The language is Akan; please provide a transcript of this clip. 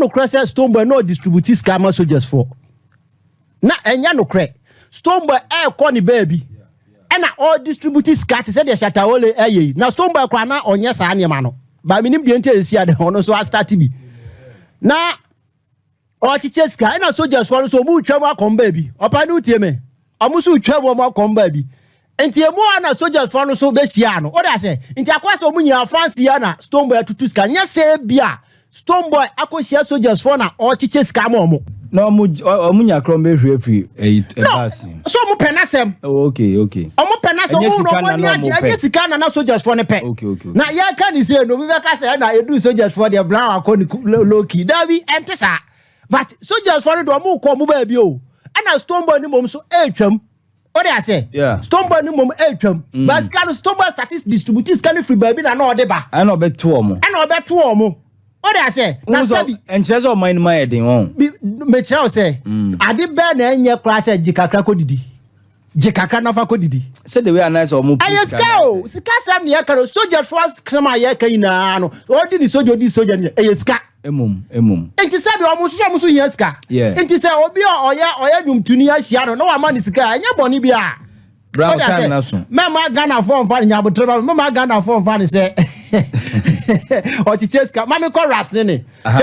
Nokorɛ sɛ Stonebwoy na ɔdistribute sika ama soldiers foɔ na ɛnyɛ nokorɛ. Stonebwoy ɛɛkɔ ne baabi ɛna ɔdistribute sika te sɛ deɛ Shatta Wale ɛyɛ yi. Na Stonebwoy koraa na ɔnyɛ saa nneɛma no ba. Menim deɛ nti a ɛsi ade ɔno nso astart bi na ɔkyekyɛ sika. Ɛna soldiers foɔ no so, ɔmu twam akɔm baabi. Ɔpa ne wotie me, ɔmo nso twam, ɔmo akɔm baabi. Nti emu a na soldiers foɔ no so bɛhyia no, ɔde asɛ nti akɔ sɛ ɔmo nyinaa France yi na Stonebwoy atutu sika. Nyɛ sɛ bi a Stonebwoy akɔhyia soldiers foɔ na ɔkyekyɛ sika ma ɔmo. Na ɔmo nya korɔ mbɛhwɛ afiri ɛyi No. Ɛbaas ni. So ɔmo pɛ n'asɛm. Oh, okay. Ɔmo pɛ n'asɛm. Ɛnyɛ Ɔmo na sika ɔmo ani na na agye. ɔmo pɛ. Ɛnyɛ sika na soldiers foɔ no pɛ. Okay. Na yɛka ne sɛ no, obi bɛka sɛ ɛna edu soldiers foɔ deɛ, brown akɔ ne low key. Dabi, ɛnte saa. But soldiers foɔ no deɛ, ɔmo kɔ ɔmo baabi o, ɛna Stonebwoy ne mom so ɛɛtwam. O de ase. Stonebwoy ne mom ɛɛtwam, but sika no, Stonebwoy start distribute sika no firi baabi na ɔde ba. Ɛna ɔbɛto ɔmo. Ɛna ɔbɛto ɔmo. O de ase na sɛbi. Nkyerɛ sɛ ɔman no mu ayɛ den wɔn. Bi mekyerɛ wo sɛ ade bɛɛ na ɛnyɛ koraa sɛ gye kakra kɔ didi, gye kakra nafa kɔ didi. Sɛ de wei anaasɛ ɔmo Ɛyɛ sika o, sika sɛm ne yɛka no. Sogyafoɔ kram a yɛka nyinaa no, ɔdi ne sogya, ɔdi sogya no, ɛyɛ sika. Emom. Nti sɛbi, ɔmo nso ɔmo nso hia sika. Nti sɛ obi a ɔyɛ nnwomtoni ahyia no na wama ne sika a, ɛnyɛ bɔne bi a. Brown Ɔde time asɛ, na so. Mɛma Ghanafoɔ mfa ne nyabotere ma, mɛma Ghanafoɔ mfa ne sɛ ɔkyekyɛ sika. Mame kɔ Ras ne ne. Sɛ